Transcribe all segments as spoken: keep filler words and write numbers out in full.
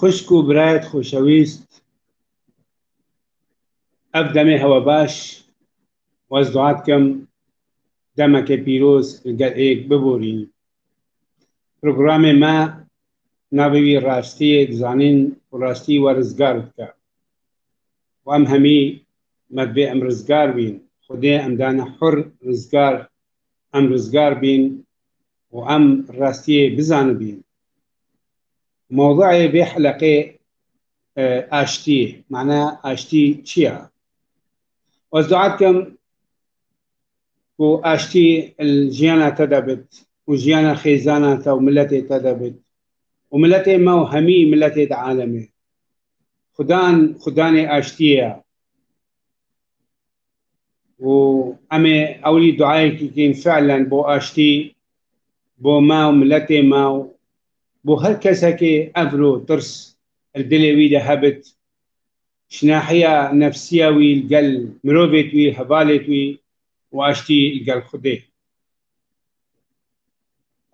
Xwişk û birayet xoşewîst, ev demê hewe baş, û ez dua dikim demeke pîroz li gel êk biborîn. Programê me navê wî rastiyê dizanîn û rastî we rizgar dike. Û em hemî me divê em rizgar bîn. Xwedê em dane hur rizgar, em rizgar bîn û em rastiyê bizanibîn. Mewduê vê heleqê, e, aştî ye. Mana aştî çi ye? Ez dua dikim ku aştî li jiyana te de bit û jiyana xêzana te û miletê te de bit û miletê me û hemî miletê di alemê. Xudan, Xudanê aştiyê ye. û em ê ewilî duayekî kîn fiilen bo aştî, bo me û miletê me û bo her kesekê evro tirs li dilê wî de hebit, şinahiya nefsiya wî li gel mirovêt wî, hevalêt wî û aştî li gel Xwedê.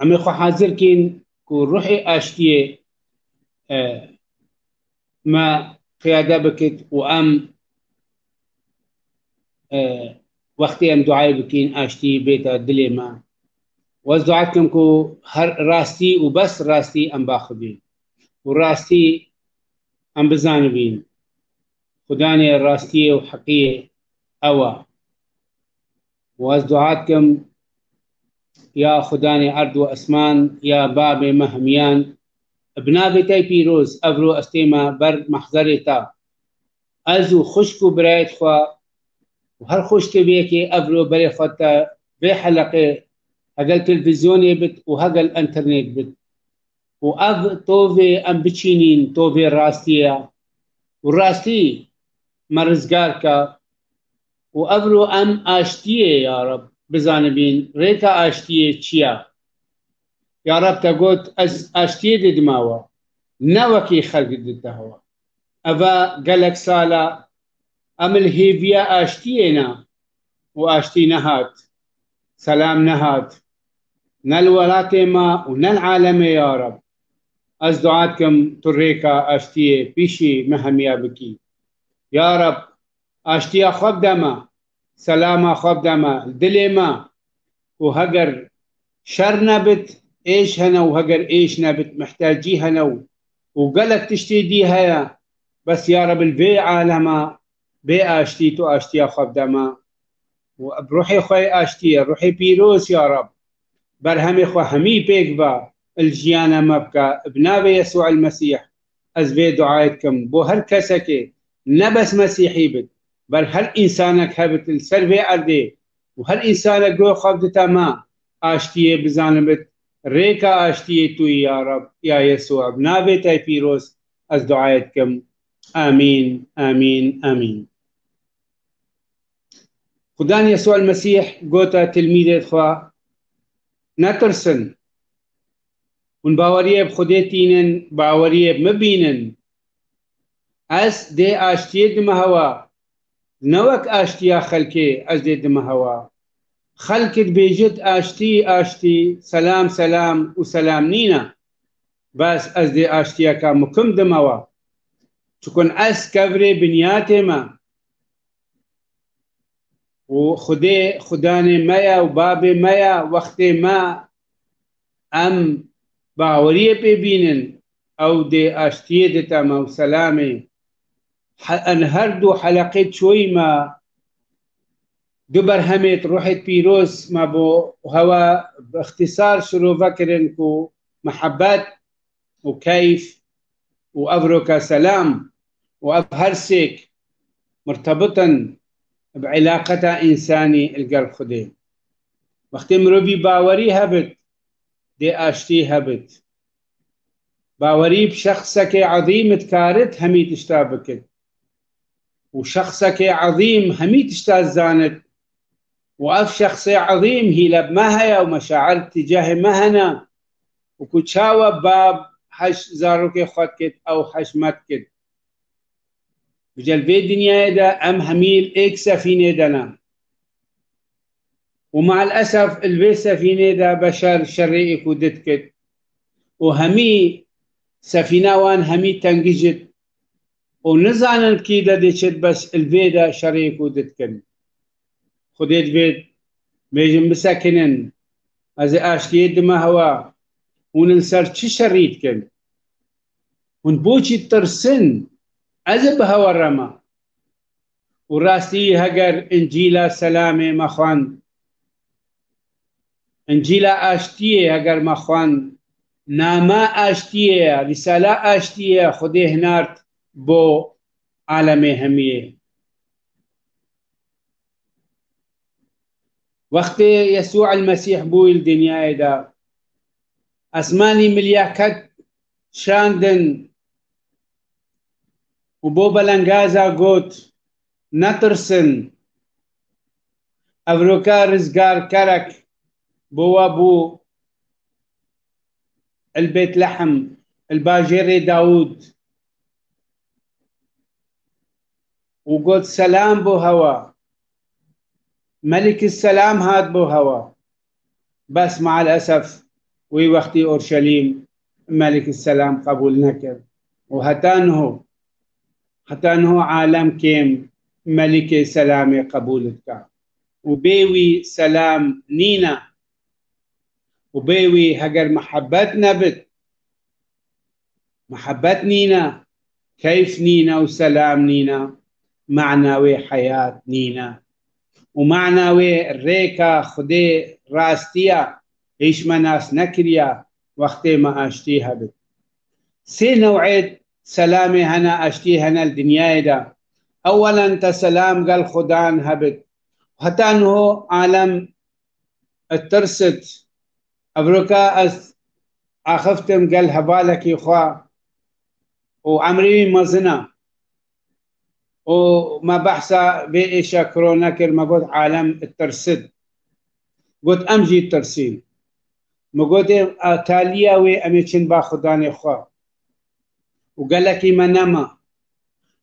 Em ê xwe hazir kîn ku ruhê aştiyê, e, me qiyade bikit û em, e, wextê em duayê bikîn, aştî bête dilê me. Û ez dua dikim ku her rastî û bes rastî em baxivîn û rastî em bizanibîn. Xudanê rastiyê û heqiyê ew e. Û ez dua dikim, ya Xudanê erd û esman, ya babê me hemiyan, bi navê te pîroz, evro ez tême ber mehzerê te. Ez û xwişk û birayet xwe û her xweştiviyekê evro berê xwe te vê heleqê hegel televîzyonê bit û hegel înternet bit. Û ev tovê em biçînîn, tovê rastiyê ye. Û rastî me rizgar ke. Û evro em aştiyê, ya Reb, bizanibîn, rêka aştiyê çi ye? Ya Reb, te got, ez aştiyê didime we, ne wekî xelk didite we. Eva gelek sal e em li hêviya aştiyê ne û aştî nehat, selam nehat. Ne li welatê me û ne li alemê, ya Reb. Ez dua dikim tu rêka aştiyê pîşî me hemiya bikî. Ya Reb, aştiya xwe bide me, selama xwe bide me, li dilê me. Û heger şer nebit, êş hene û heger êş nebit, mihtacî hene û, û gelek tiştê dî heye. Bes ya Reb, li vê alema bê aştî tu aştiya xwe bide me. Û bi ruhê xwe yê aştiyê, ruhê pîroz ya Reb, berhemê xwe hemî pêk ve, li jiyana me bike. Bi navê Yesû el Mesîh ez vê duayê dikim. Bo her kesekê, ne bes Mesîhî bit, ber her însanek hebit li ser vê erdê û her însanek guhê xwe bidite me, aştiyê bizanibit, rêka aştiyê tu yî ya Reb, ya Yesû. Bi navê te pîroz ez duayê dikim. Amîn, amîn, amîn. Xudan Yesû el Mesîh gote tilmîdê xwe, netirsin. Hûn baweriyê bi Xwedê tînin, baweriyê bi min bînin. Ez dê aştiyê dime hewa, ne wek aştiya xelkê ez dê dime hewa. Xelk dibêjit aştî, aştî, selam, selam û selam nîne. Bes ez dê aştiyeke mukim dime we. Çikun ez kevirê binyatê me. Û Xwedê, Xudanê me ye û babê me ye, wextê me em baweriyê pê bînin, ew dê aştiyê dite me û selamê. He-, em her du heleqê çoyî me du berhemêt ruhêt pîroz me bo hewa bi ixtîsar şirove kirin ku mihebet û keyf û evroka selam û ev her sêk mirtebit in bi îlaqeta însanî li gel Xwedê. Wextê mirovî bawerî hebit, dê aştî hebit. Bawerî bi şexsekê ezîm dikarit hemî tişta bikit. Û şexsekê ezîm hemî tişta zanit. Û ev şexsê ezîm hîle bi me heye û meşair tîcahê me hene. Û ku çawa bab heş zarokê xwe dikit, ew heş me dikit. Bi cel vê dinyayê de em hemî li êk sefînê de ne. Û mael esef li vê sefînê de beşer şerê êk û di dikit. Û hemî sefîna wan hemî tengijit û nizanin kî de diçit, bes li vê de şerê ku didikin. Xwedê divêt bêjin, bisekinin, ez ê aştiyê dime hewa, hûn li ser çi şerî dikin? Hûn boçî tirsin? Ez ê bi hewa rema. Û rastî heger Încîla selamê me xwend, Încîla aştiyê heger me xwend, nama aştiyê ye, rîsala aştiyê ye, Xwedê hinart bo alemê hemiyê. Wextê Yesû el-Mesîh bû li dinyayê de, esmanî milyaket şandin û bo belengaza got, netirsin, evroka rizgarkerek bo we bû el Bêtlehem, el bajêrê Dawûd. Û got, selam bo hewa. Melikî selam hat bo hewa. Bes maalesef wî wextî Orşelîm Melikî selam qebûl nekir. Û heta niho, heta niho alem kêm Melikê selamê qebûl dike. Û bê wî selam nîne. Û bê wî heger mihebet nebit, mihebet nîne, keyf nîne û selam nîne, mana wê heyat nîne. Û mana wê rêka Xwedê rastiya, hîç me nas nekiriya, wextê me aştî hebit. Sê new'ê selamê hene, aştiyê hene li dinyayê de. Ewelen te selam gel Xudan hebit. Heta niho alem ditirsit. Evroka ez axiftim gel hevalekî xwe û emrê wî mezin e. Û me behsa vê êşa kiro nekir, me got alem ditirsit. Got em jî tirsîn. Min gotê, a taliya wê em ê çin ba Xudanê xwe. Û gelekî me nema.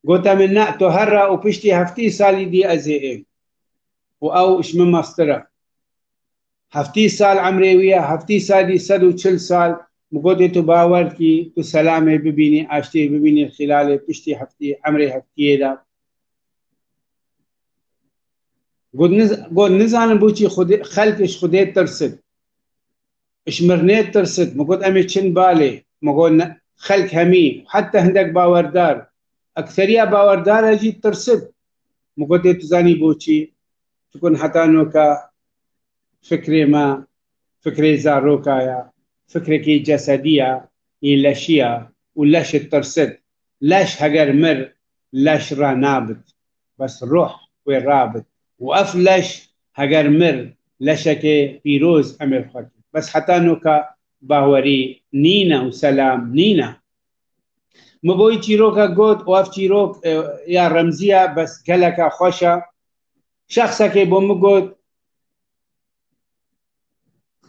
Gote min, ne, to here û piştî heftî salî dî ez ê êm. Û ew ji min mestir e. Heftî sal emrê wî ye, heftî salî, sed û çil sal. Min gotê, tu bawer dikî, tu selamê bibînî, aştiyê bibînî, xîlalê piştî heftî, emrê heftiyê de. Got, niz-, got, nizanim boçî Xwedê, xelk ji Xwedê tirsit. Ji mirinê tirsit. Min got, em ê çin balê. Min got, ne, xelk hemî, heta hindek bawerdar, ekseriya bawerdar e jî tirsit. Min gotê, tu zanî boçî? Çikun heta noka fikrê me, fikrê zaroka ye, fikrekî cesedî ye, yê leşî ye û leş ditirsit. Leş heger mir, leş ranabit. Bes ruh wê rabit. Û ev leş heger mir, leşekê pîroz em ê xwe kin. Bes heta noka bawerî nîne û selam nîne. Min bo wî çîroka got û ev çîrok, e, ya remzî ye, bes geleka xweş e. Şexsekê bo min got,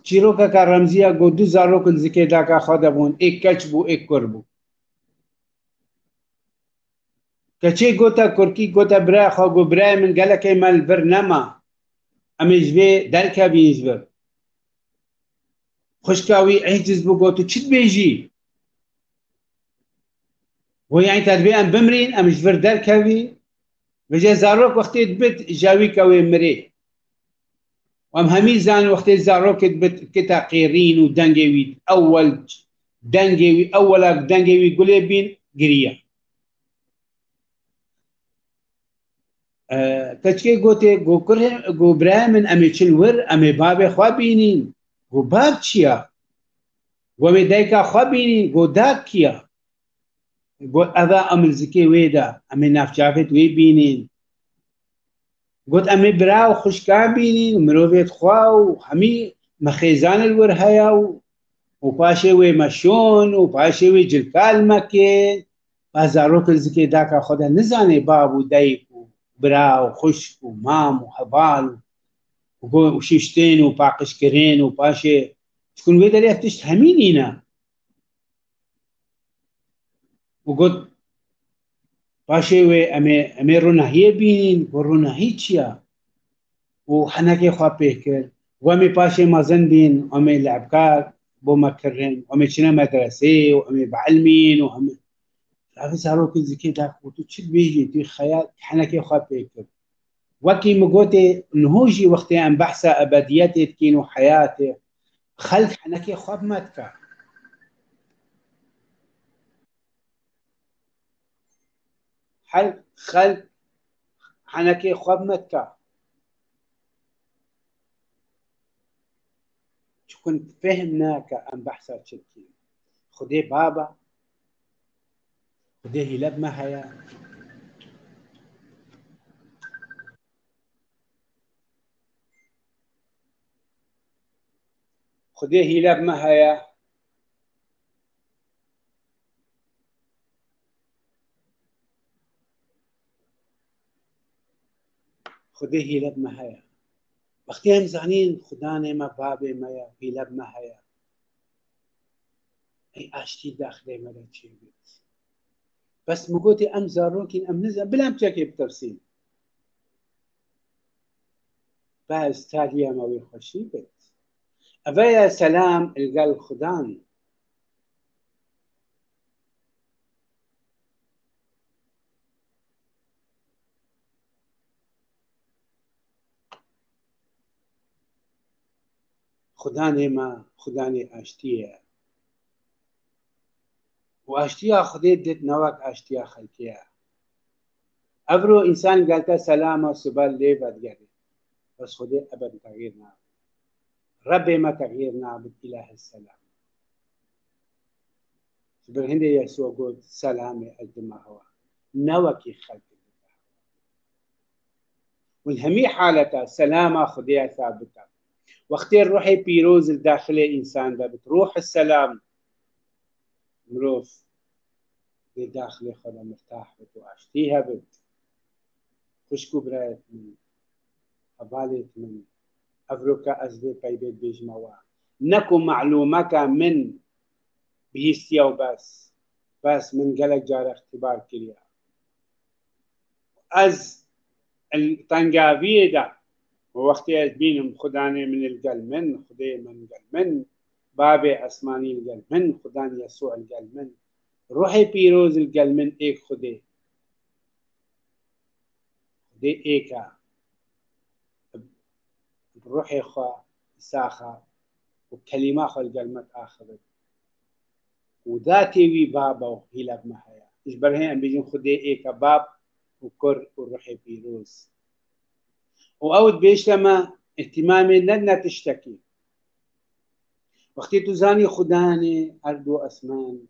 çîrokeka remzî ye, got, du zarok li zikê daka xwe de bûn, êk keç bû, êk kur bû. Keçê gote kurkî, gote birayê xwe, got, birayê min, gelekê me li vir nema. Em ê ji vê derkevîn ji vir. Xwişka wî eciz bû, got, tu çi dibêjî? Got, yanî te divê em bimrîn, em ji vir derkevî? Vêce zarok wextê dibit, jawîka wê mirê. Em hemî zanin wextê zarokê dibit, kite qêrîn û dengê wî, ewel dengê wî, ewela dengê wî gulê bîn, giriya. E, keçikê gotê, got, kurê, got, birayê min, em ê çin wir, em ê bavê xwe bînîn. Got, bav çi ya? Got, em ê dayika xwe bînîn. Got, dayik kî ya? Got, ev e, em li zikê wê de, em ê navçavêt wê bînîn. Got, em ê bira û xwişkan bînîn, mirovêt xwe û hemî me xêzan li wir heye û, û paşê wê me şon û paşê wê cilka li me kê. Ba zarok li zikê daka xwe de nizanê bav û dayik û bira û xwişk û mam û heval û, û go-, û şiştin û paqijkirin û paşê, çikun wê derê ev tişt hemî nîne. Û got, paşê wê em ê, em ê ronahiyê bînîn. Got, ronahî çi ya? Û henekê xwe pê kir. Got, em ê paşê mezin bîn, em ê lebka bo me kirin, û em ê çine medresê, û em ê bielmîn, û em ê. Ev zarokê zikê da, û tu çi dibêjî, tu xeya henekê xwe pê kir. Wekî min gotê, niho jî wextê em behsa ebediyetê dikîn û heyatê, xelk henekê xwe bi me dike. Hel, xelk henekê xwe bi me dike. Çiqun fêhm nake em behsa çi dikîn. Xwedê bab e. Xwedê hîle bi me heye. Xwedê hîle bi me heye. Xwedê hîle bi me heye. Wextê em zanîn Xudanê me, babê me ye, hîle bi me heye. Ey aştî daxilê me de çêbit. Bes min gotê em zarokîn, em nizan, bila em çekê bitirsîn. Bes taliya me wê xweşî bit. Eve ye selam li gel Xudan. Xudanê me, Xudanê aştiyê ye. Û aştiya Xwedê dit ne wek aştiya xelkê ye. Evro însan gel te selama sibe lê vedigerê. Bes Xwedê ebed texyîr nabe. Rebbê me texyîr nabit, îlahis selam. Ji ber hindê Yesû got, selamê ez dime hewa. Ne wekî xelk dide hewa. Û li hemî haleta selama Xwedê ya sabit e. Wextê ruhê pîroz li daxilê însan de bit, ruh selam, mirov dê daxilê xwe de mirtah bit û aştî hebit. Xwişk û birayet min, hevalêt min, evroke ez vê peybê dibêjime we. Ne ku melûmeke min bihîstiye û bes. Bes min gelek care îxtîbar kiriye. Ez li tengaviyê de, wextê ez bînim Xudanê min li gel min, Xwedê min gel min, Babê esmanî li gel min, Xudan Yesû li gel min, Ruhê Pîroz li gel min, êk Xwedê. Xwedê êk e. Bi ruhê xwe, Îsa xwe û kelîma xwe li gel me diaxivin. Û zatê wî Bab e û hîle bi me heye. Ji ber hê em bêjin Xwedê êk e, Bab û Kur û Ruhê Pîroz. Û ew dibêjte me, îhtîmamê nedine tiştekî. Wextê tu zanî Xudanê erd û esman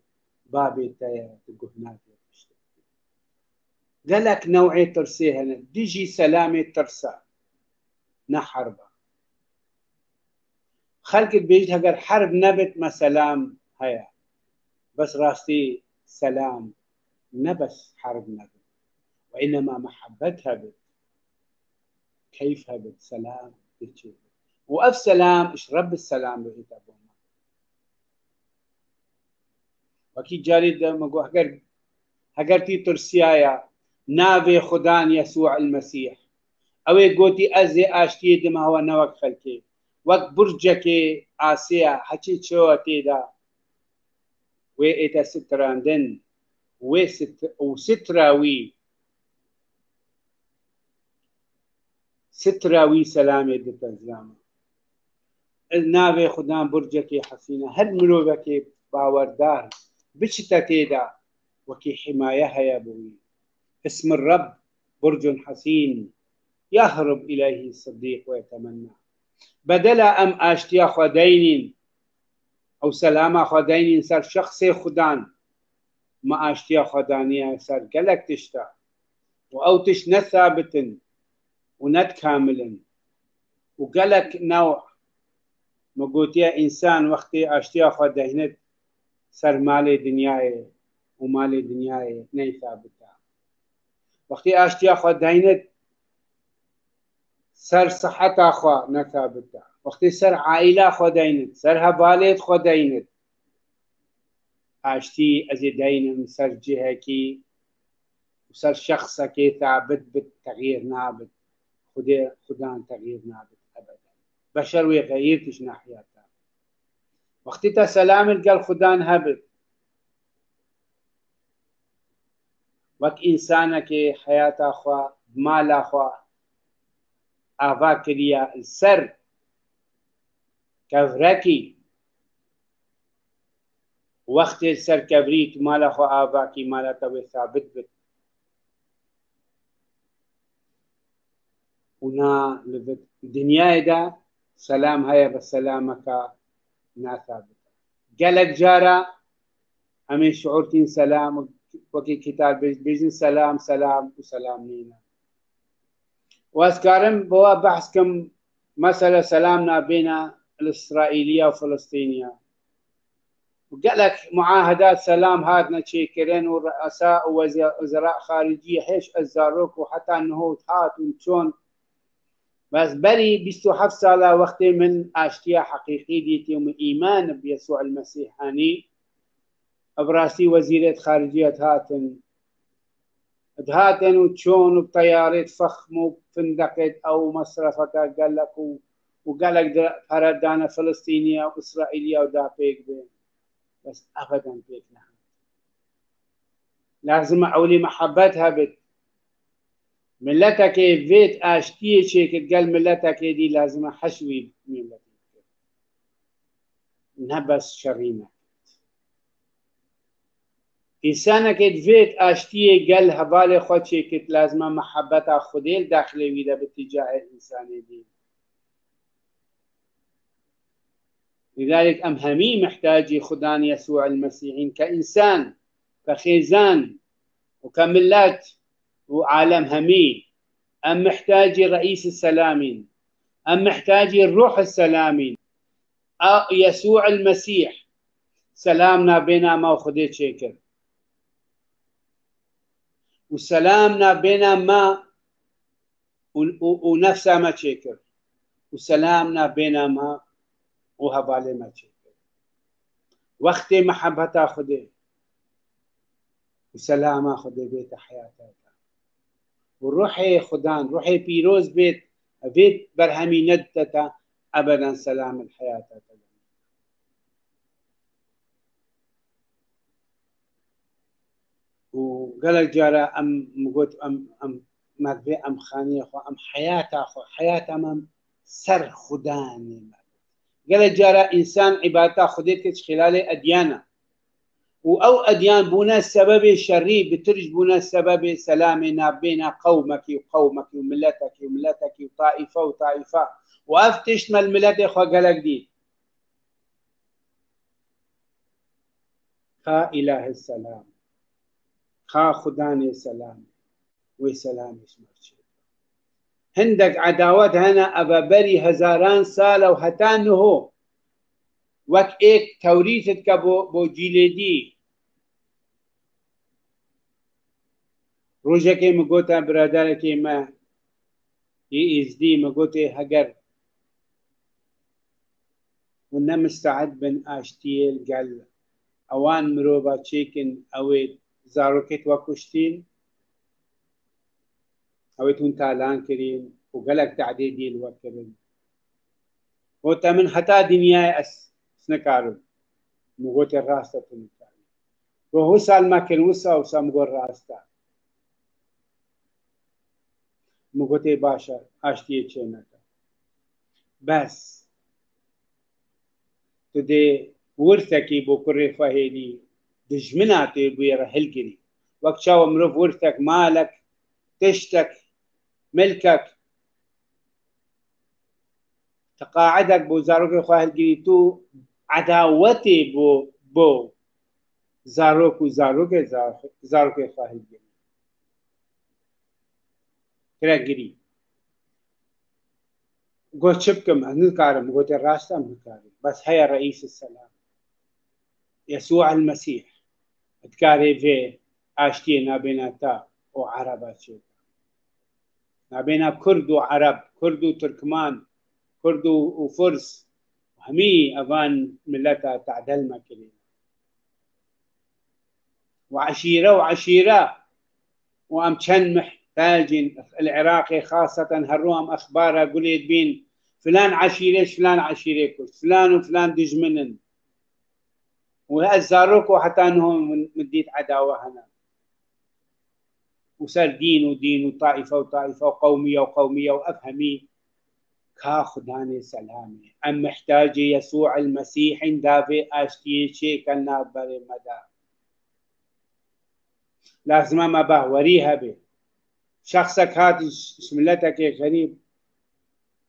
Babê te ye, tu guh nadî tiştekî. Gelek new'ê tirsê hene. Dijî selamê tirs e, ne herb e. Xelk dibêjin, heger herb nebit, me selam heye. Bes rastî selam ne bes herb nebit. Ve înema mehebet hebit, keyf hebit, selam tê çêbit. Û ev selam ji Rebbis selam bihête bo me. Wekî carê de me got, heger, heger tî tirsiyaya navê Xudan Yesû el Mesîh, ew ê gotî, ez ê aştiyê dime hewa ne wek xelkê. Wek burcekê asê ye, heçî çawa tê de, wê ête sitirandin, wê sit-, û sitra wî, sitra wî selamê dite zilama. Ez navê Xudan burcekê hesîn e. Her mirovekê bawerdar biçite tê de, wekî himaye heye bo wî. Ismi Reb burcun hesîn, yahrib ileyhî siddîq ve temenna. Bedela em aştiya xwe deynîn, ew selama xwe deynîn ser şexsê Xudan, me aştiya xwe daniye ser gelek tişta. Û ew tişt ne sabit in û ne dikamil in. Û gelek new, me gotiye, însan wextê aştiya xwe deynit ser malê dinyayê û malê dinyayê ney sabit e. Wextê aştiya xwe deynit ser siheta xwe ne sabit e. Wextê ser aîla xwe deynit, ser hevalêt xwe deynit, aştî ez ê deynim ser cihekî û ser şexsekê sabit bit, texyîr nabit. Xwedê, Xudan texyîr nabit ebeden. Beşer wê xeyîr tişt nehiyata. Wextê te selam li gel Xudan hebit, wek însanekê heyata xwe, mala xwe ava kiriye li ser kevrekî, wextê li ser kevrî tu mala xwe ava kî, mala te wê sabit bit. Û na li vit dinyayê de selam heye, be selameke nasabit e. Gelek cara em ê şiûr tîn selam, wekî kitab bêj-, bêjin selam, selam û selam nîne. Û ez karim bi we behs kim, mesela selam nabêne Îsraîliya û Filistîniya. Û gelek muahedat selam hatine çêkirin û re'esa û wezî-, wezîra xaricî hêj ez zarok û heta niho hatûn çûn. Bes berî bîst û heft sala wextê min aştiya heqîqî dîtî û min îman bi Yesû el Mesîh anî, bi rastî wezîrêt xariciyet hatin. Dihatin û çûn û bi teyarêt fexm û findeqêt ew mesrefeke gelek û, û gelek di-, pere dane Filistîniya û Îsraîliya û da pêk bê. Bes ebeden pêk nehat. Lazim e ewlî mehebet hebit. Miletekê vêt aştiyê çêkir gel miletekê dî lazim e heş wî miletê bikir. Ne bes şerî nekir. Însanekê divêt aştiyê gel hevalê xwe çêkit, lazim e mehebeta Xwedê li daxilê wî de bi tîcahê însanê dî. Lidalik em hemî mihtacî Xudan Yesû el Mesîhîn ke însan, ke xêzan û ke milet û alem hemî. Em mihtacî Reîs Selamîn. Em mihtacî Ruh Selamîn. A Yesû el Mesîh selam nabêna me û Xwedê çêkir. Û selam nabêna me û, û, û nefsa me çêkir. Û selam nabêna me û hevalê me çêkir. Wextê mehebeta Xwedê û selama Xwedê bête heyata te. Û ruhê Xudan, ruhê pîroz bêt, vê berhemî nedite te, ebeden selam li heyata te. Û gelek cara em, min got, em, em, me divê em xaniyê xwe, em heyata xwe, heyata me em ser Xudanê me. Gelek cara însan îbadeta Xwedê dike ji xîlalê edyan e. Û ew edyan bûne sebebê şerî, bi tirş bûne sebebê selamê nabêna qewmekî û qewmekî û miletekî û miletekî û taîfe û taîfe. Û ev tişt me li miletê xwe gelek dît. Xa Îlahê selam. Xa Xudanê selam. Wê selamê ji me re çê. Hindek edawet hene, eve berî hezaran sal e û heta niho wek êk tewrît dike bo, bo cîlê dî. Rojekê min gote biraderekê me yê Êzdî, min gotê heger hûn ne misteed bin aştiyê li gel ewan mirova çêkin, ew ê zarokêt we kuştîn, ew ê hûn talan kirîn û gelek tehdê dî li we kirin. Gote min heta dinyayê ez nikarim. Min gotê rast e tu nikarî. Got wisa li me kirin, wisa, wisa, min got rast e. Min gotê baş e, aştiyê çê neke. Bes tu dê wirsekî bo kurê xwe hêlî, dijmina tu yê bo wê re hilgirî. Wek çawa mirov wirsek, malek, tiştek, milkek, teqaedek bo zarokê xwe hilgirî, tu edawetê bo, bo zarok û zarokê, zar-, zarokê xwe hilgirî. Kirek girî. Got çi bikim, ez nikarim. Gotê rast e, em nikarin. Bes heye Reîs Selam. Yesû el Mesîh. Dikarê vê aştiyê nabêna te û Ereba çêke. Nabêna Kurd û Ereb, Kurd û Tirkman, Kurd û, û Furs, hemî evan mileta tadel me kirî. Û eşîre û eşîre û em çend mihtacîn li Iraqê, xaseten her rû em exbara gulê dibîn, filan eşîrê ji filan eşîrê kuşt, filan û filan dijmin in. û ez zarok û heta niho min, min dît edawe hene. Û ser dîn û dîn û taîfe û taîfe û qewmiye û qewmiye û ev hemî ka Xudanê selamê. Em mihtacê Yesû el Mesîh in, da vê aştiyê çêke navberê me de. Lazim e me bahwerî hebe. Şexsek hat ji, ji miletekê xerîb,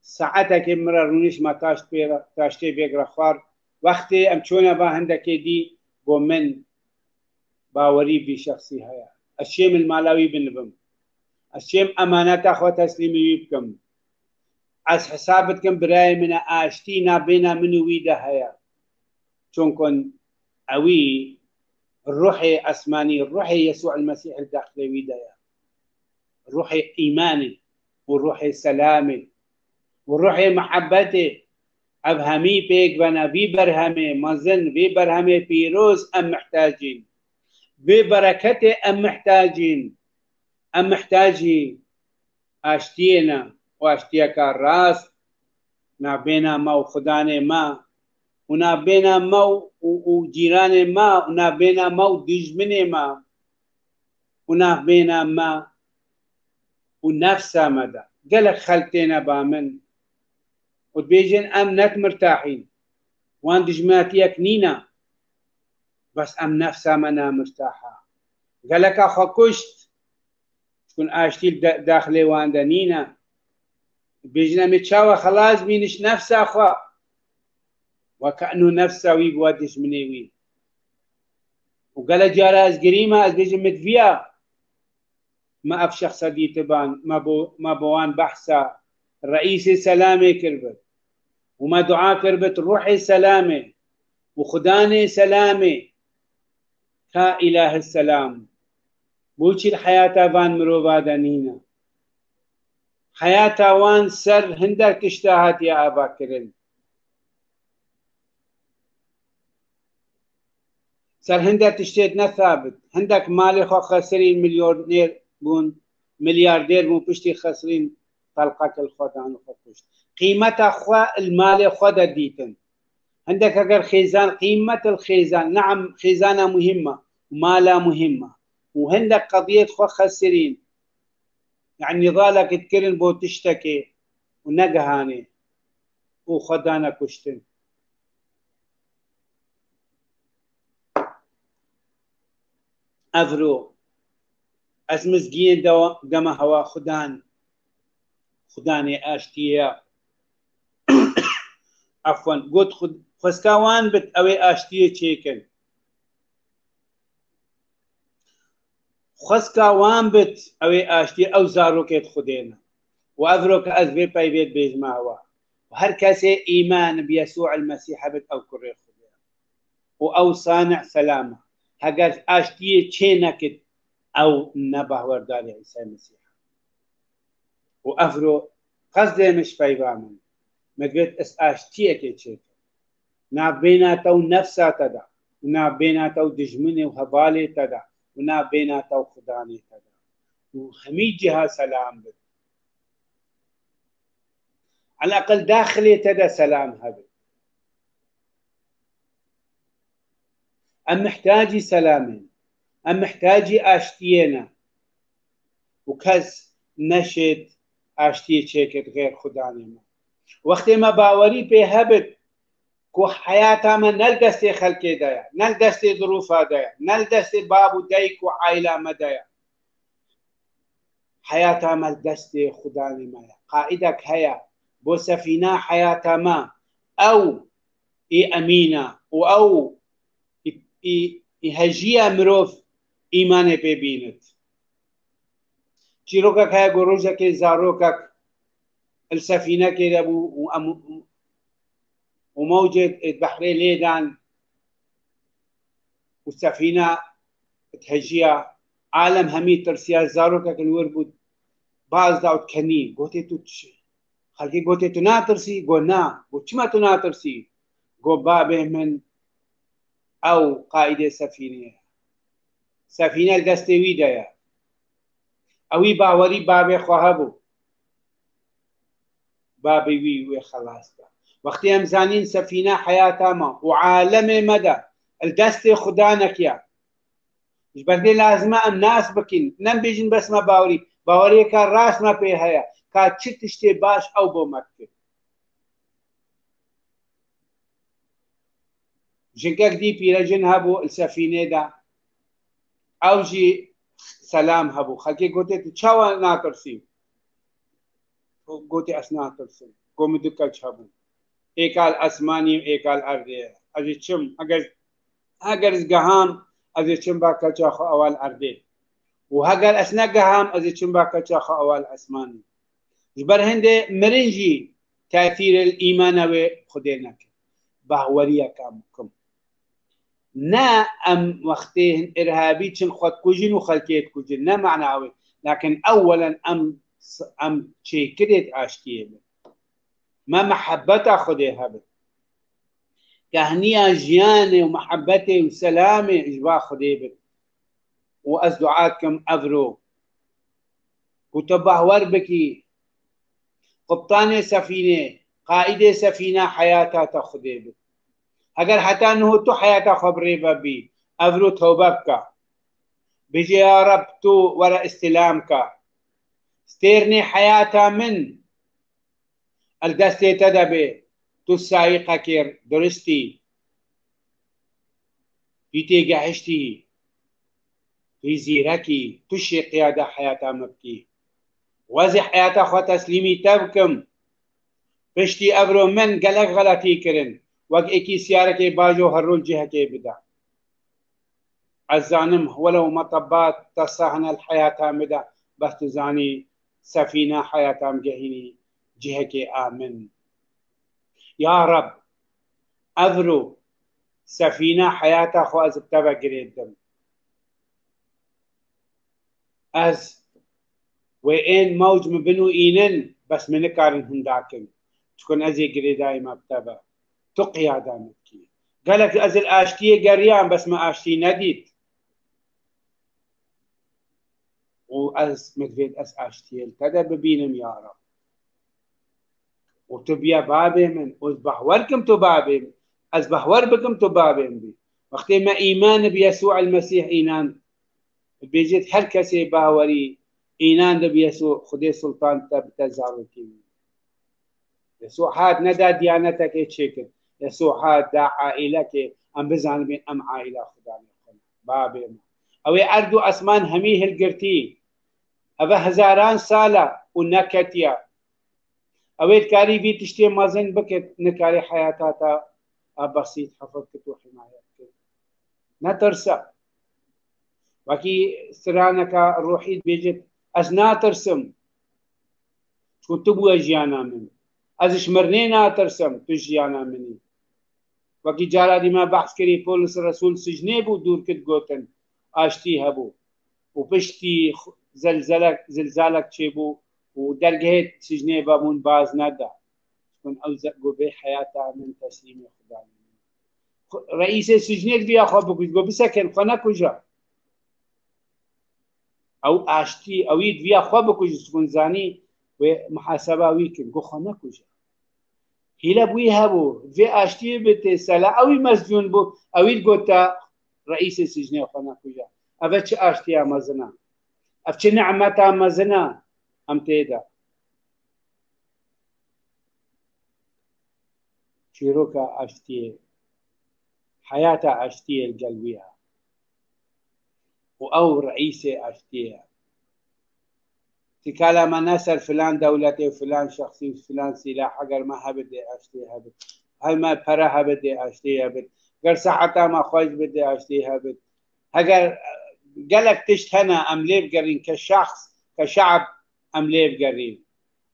saetekê min re rûnişt, me taşt pê re, taştê vêg re xwar. Wextê em çûne va hindekê dî, got, min bawerî vî şexsî heye. Ez çêm li mala wî binivim. Ez çêm emaneta xwe teslîmî wî bikim. Ez hesab dikim birayê min e, aştî nabêna min û wî de heye. Çunkun ewî ruhê esmanî, ruhê Yesû el Mesîh li dexlê wî de ye. Ruhê îmanê û ruhê selamê û ruhê mihebetê, ev hemî pêk vene vî berhemê mezin, vî berhemê pîroz em mihtacîn. Vê bereketê em mihtacîn. Em mihtacî aştiyê ne û aştiyeka rast navbêna me û Xudanê me û navbêna me û, û, û cîranê me û navbêna me û dijminê me û navbêna me û nefsa me de. Gelek xelk têne ba min û dibêjin, em net mirtahîn. Wan dijminatiyek nîne. Bes em nefsa me namirtaha. Geleka xwe kuşt. Çikun aştî li de-, daxilê wan de nîne. Dibêjin, em ê çawa xelas bîn ji nefsa xwe? Weke eno nefsa wî bû dijminê wî. Û gelek cara ez girîme, ez bêjim, min diviya me ev şexsa dîtiban, me bo, me bo wan behsa reîsê selamê kiribit. Û me dua kiribit, ruhê selamê û Xudanê selamê, ka îlahê selam. Boçî li heyata van mirova de nîne? Heyata wan ser hindek tişta hatiye avakirin. Ser hindek tiştê ne sabit. Hindek malê xwe xesirîn, milyonêr bûn, milyardêr bûn, piştî xesirîn, telqek li xwe dan û xwe kuşt. Qîmeta xwe li malê xwe de dîtin. Hindek eger xêzan, qîmet li xêzan, neam, xêzana muhîm e, mala muhîm e. Û hindek qediyê xwe xesirîn. Yani nîdalek dikirin bo tiştekê û negihanê û xwe dane kuştin. Evro ez mizgiyên dewa-, dema hewa Xudan, Xudanê aştiyê ya. Efwen, got, Xud-, xwezka wan bit, ew ê aştiyê çêkin. Xwezka wan bit, ew ê aştiyê, ew zarokê di Xwedê ne. Û evro ke ez vê peyvê dibêjime hewa. Û her kesê îman bi Yesû el Mesîh hebit, ew kurê Xwedê ye. Û ew sani'î selam e. Heger aştiyê çê nekit, ew ne bahwerdarê Îsa Mesîh e. Û evro qezdê min ji peyva min. Me divêt ez aştiyekê çêkim. Navbêna te û nefsa te de, û navbêna te û dijminê û hevalê te de, û navbêna te û Xudanê te de. Û hemî ciha selam bit. Eleqel daxilê te de selam hebit. Em mihtacî selamê ne. Em mihtacî aştiyê ne. Û kes neşêt aştiyê çêkit xêr Xudanê me. Wextê me bawerî pê hebit ku heyata me ne li destê xelkê de ye, ne li destê dirûfa de ye, ne li destê bab û dayik û aîla me de ye. Heyata me li destê Xudanê me ye. Qaîdek heye, bo sefîna heyata me, ew ê emîn e û ew ê, ê, ê hejiya mirov îmanê pê bînit. Çîrokek heye ku rojekê zarokek li sefînekê de bû û em, û mewcê di behrê lê dan û sefîne dihejiya, alem hemî tirsiya, zarokek li wir bû, baz da û dikenî. Gotê, tu çi? Xelkê gotê, tu natirsî? Got, na. Got, çima tu natirsî? Got, babê min ew qaîdê sefînê ye. Sefîne li destê wî de ye. Ewî bawerî babê xwe hebû. Babê wî wê xelas da. Wextê em zanîn sefîne heyata me û alemê me de Li destê Xuda nekiya. Ji ber vê lazim e em nas bikin. Nebêjin bes me bawerî. Baweriyeke rast me pê heye. Ka çi tiştê baş ew bo me dike. Jinkek dî pîrejin hebû li sefînê de. Ew jî selam hebû. Xelkê gotê, tu çawa natirsî? Gotê, ez natirsim. Got, min du keç hebûn. Êka li esmanî û êka li erdê ye. Ez ê çim, eger, eger ez geham, ez ê çim ba keça xwe ewa li erdê. Û heger ez negeham, ez ê çim ba keça xwe ewa li esmanî. Ji ber hindê mirin jî tesîrê li îmana wê Xwedê nekir. Bahweriyeke mukim. Ne em wextê hin irhabî çin xwe dikujin û xelkê dikujin. Ne mana wê. Lakin ewwelen em, em çêkirê aştiyê bin. Me mehebeta Xwedê hebin. Kehniya jiyanê û mehebetê û selamê ji ba Xwedê bin. Û ez dua dikim evro ku tu bahwer bikî, quptanê sefînê, qaîdê sefîna heyata te Xwedê bi. Heger heta niho tu heyata xwe bi rê ve bî, evro tewbe bike. Bêje, ya Reb, tu were îstîlam ke. Stêrnê heyata min el destê te de bê. Tu sayiqekê duristî. Tu têgehiştî. Tu zîrekî. Tu şêqiya de heyata min bikî. Ez ê heyata xwe teslîmî te bikim. Piştî evro min gelek xeletî kirin. Wek êkî siyarekê bajo her rol cihekê bide. Ez zanim, welew metebat te sahne li heyata min de, bes tu zanî sefîna heyata min gehînî cihekê amin. Ya Reb, evro sefîna heyata xwe ez bi te ve girê didim. Ez wê ên mewc min bin û înin, bes min nikarin hinda kin. Çikun ez ê girêdayî me bi te be. Tu qiyada min dikî. Gelek ez li aştiyê geriyam, bes min aştî nedît. Û ez, min divêt ez aştiyê li te de bibînim, ya Reb. Û tu biya babê min, û ez bahwer kim tu babê min, ez bahwer bikim tu babê min bî. Wextê me îman bi Yesû el Mesîh înan, dibêjit her kesê bawerî, înan de bi Yesû, Xwedê Sultan te bi te zarokê wî. Yesû hat neda diyanetekê çêkir. Yesû hat da aîlekê, em bizanibin em aîla Xudanê xwe ne. Babê me. Ew ê erd û esman hemî hilgirtî. Eve hezaran sal e û neketiye. Ew ê dikarî vî tiştê mezin bikit, nikarî heyata te a besît hifz kit û himaye bikit. Netirse. Wekî straneka ruhî dibêjit, ez natirsim. Çku tu bûye jiyana min. Ez ji mirinê natirsim, tu jiyana min î. Wekî cara dî me behs kirî, Polis Resûl sicnê bû, dûr kit gotin, aştî hebû. Û piştî xu-, zelzelek, zilzalek çêbû û dergehê sicnê vebûn baz neda. Çikun ew ze-, got, vê heyata min teslîmê Xudanê min. Xu-, reîsê sicnê diviya xwe bikuje, got, bisekin, xwe nekuje. Ew aştî, ew yî diviya xwe bikuje, çikun zanî wê muhaseba wî kin, got, xwe nekuje. Hîle bi wî hebû, vê aştiyê bi tê sela, ew î mescûn bû, ew î gota reîsê sicnê xwe nekuje. Eve çi aştiya mezin e? Ev çi nimeta mezin e? Em tê de. Çîroka aştiyê, heyata aştiyê li gel wî ye. Û ew reîsê aştiyê ye. Tikala me ne ser filan dewletê û filan şexsî û filan sîlah, heger me hebit dê aştiyê hebit. Her me pere hebit dê aştiyê hebit. Ger seheta me xweş bit dê aştiyê hebit. Heger, e, gelek tişt hene em lê bigerîn ke şexs, ke şe'b em lê bigerîn.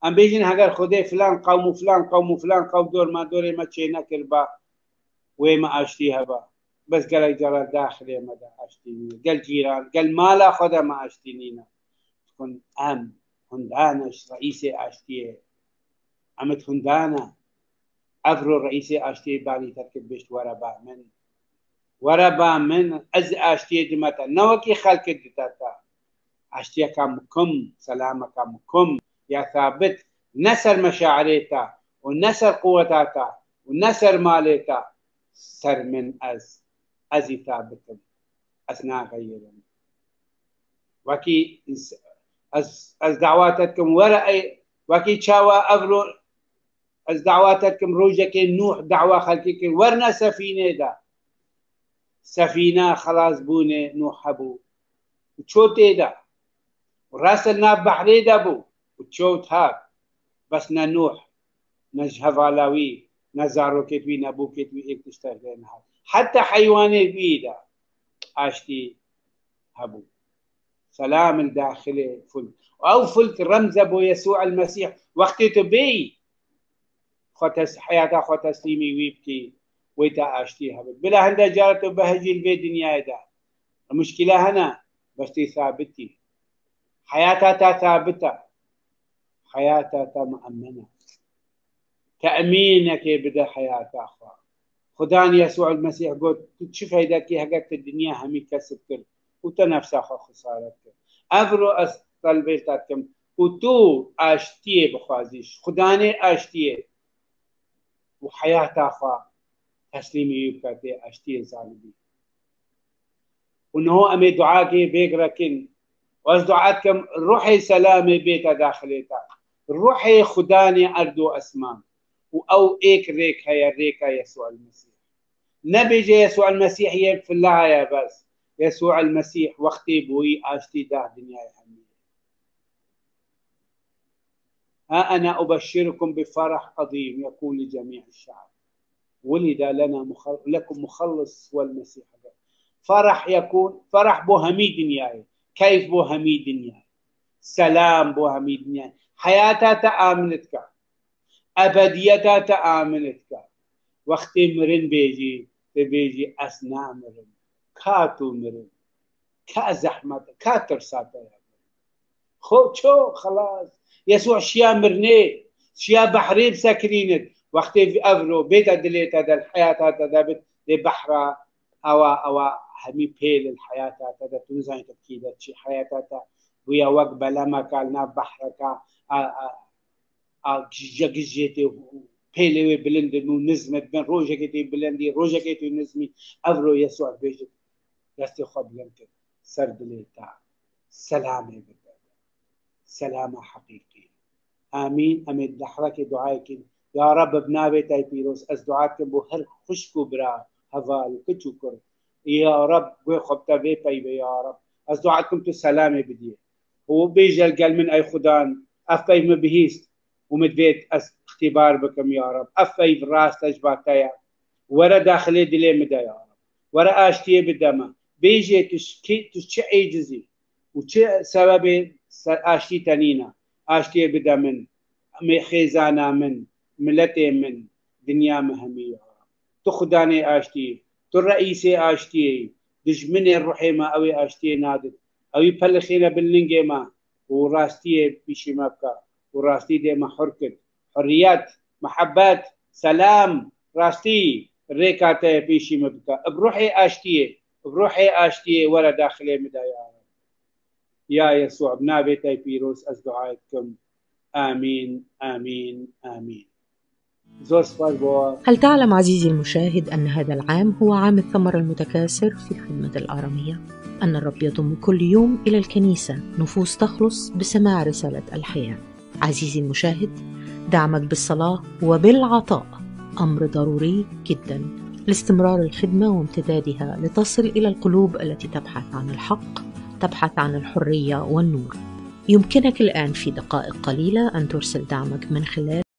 Em bêjin heger Xwedê filan qewm û filan qewm û filan qewm dor me, dorê me çê nekiriba, wê me aştî heba. Bes gelek cara daxilê me de aştî nîne. Gel cîran, gel mala xwe de me aştî nîne. Dikun em hundan e ji reîsê aştiyê. Em id hundan e. Evro reîsê aştiyê banî te dikir bêjt were ba min. Were ba min, ez aştiyê dime te. Ne wekî xelkê dite te. Aştiyeke mukim, selameke mukim, ya sabit, ne ser meşairê te û ne ser quweta te û ne ser malê te, ser min ez. Ez jî sabit im. Ez naxeyirim. Wekî ins-, ez, ez dawa te dikim, were ey, wekî çawa evro ez dawa te dikim, rojekê Nûh dawa xelkê kir, werne sefînê de. Sefîne xelasbûnê Nûh hebû. Û ço tê de. Û rest li nav behrê de bû. Û çewt hat. Bes ne Nûh, ne ji hevala wî, ne zarokêt wî, ne bûkêt wî êk tiştek lê nehat. Heta heywanê wî de aştî hebû. Selam li daxilê fulk. Ew fulk remze bo Yesû el Mesîh. Wextê tu bêyî, xwe tes-, heyata xwe teslîmî wî bikî, wê te aştî hebit. Bila hinde cara tu behecî li vê dinyayê de. Muşkîle hene, bes tu sabitî. Heyata te sabit e. Heyata te muemmen e. Temînekê bide heyata xwe. Xudan Yesû el Mesîh got, tu çi feyde kî heger tu dinya hemî kesib kir û te nefsa xwe xisare kir. Evro ez telbê te dikim û tu aştiyê bixwazî, ji Xudanê aştiyê û heyata xwe teslîmî wî bike, tê aştiyê zanibî. Û niho em ê duakê vê girekin. Û ez dua dikim, ruhê selamê bête daxilê te. Ruhê Xudanê erd û esman. Û ew êk rêk heye, rêka Yesû el Mesîh. Nebêje Yesû el Mesîh yê filaye bes. Yesû el Mesîh wextê boyî aştî da dinyayê hemî. ها أنا أبشركم بفرح عظيم يكون لجميع الشعب. ولد لنا مخل-، لكم مخلص هو المسيح. Ferah yekûn, ferah bo hemî dinyayê, keyf bo hemî dinyayê, selam bo hemî dinyayê. Heyata te amin dike, ebediyeta te amin dike. Wextê mirin bêjî, te bêjî ez namirim. Ka tu mirin, ka zehmet, ka tirsa te ye. Xo ço xelas. Yesû şiya mirnê, şiya behrê bisekirînit. Wextê vî evro bêta dilê te de, li heyata te de bit, lê behra ewa, ewa hemî pêl li heyata te de, tu nizanî te kî de çi heyata te bûye wek belemeka li nav behreka, a, a, a, gije gijê tê pêlê wê bilind in û nizm dibin, rojekê tê bilindî, rojekê tê nizmî, evro Yesû bêjit, destê xwe bilind kir, ser dilê te, selamê bide. Selama heqîqî. Amîn. Em ê di lehzekê duayê kin. Ya Reb, bi navê te pîroz, ez dua dikim bo her xwişk û bira, heval, kiç û kur. Ya Reb, guhê xwe bi te vê peyvê, ya Reb. Ez dua dikim tu selamê bidiyê. Û bêje li gel min, ey Xudan, ev peyv min bihîst û min divêt ez îxtîbar bikim, ya Reb. Ev peyv rast e, ji ba te ye. Were daxilê dilê min de, ya Reb. Were aştiyê bide me. Bêjê tu ji kî, tu ji çi êciz î? Û çi sebebê ser aştî te nîne? Aştiyê bide min, mê-, xêzana min, miletê min, dinya min hemî ya. Tu Xudanê aştiyê, tu reîsê aştiyê yî. Dijminê ruhê me ew ê aştiyê nadit. Ew ê pelixîne bin lingê me û rastiyê pîşî me bike û rastî dê me hur kit. Hurriyet, mihebet, selam, rastî rêka te yê pêşî min bike. Bi ruhê aştiyê, bi ruhê aştiyê were daxilê min de ya Reb. Ya Yesû, bi navê te pîroz ez duayê dikim. Amîn, amîn, amîn. Zor spas bo. هل تعلم عزيزي المشاهد أن هذا العام هو عام الثمر المتكاثر في الخدمة الآرامية؟ أن الرب يضم كل يوم إلى الكنيسة نفوس تخلص بسماع رسالة الحياة. عزيزي المشاهد، دعمك بالصلاة وبالعطاء أمر ضروري جدًا لاستمرار الخدمة وامتدادها لتصل إلى القلوب التي تبحث عن الحق، تبحث عن الحرية والنور. يمكنك الآن في دقائق قليلة أن ترسل دعمك من خلال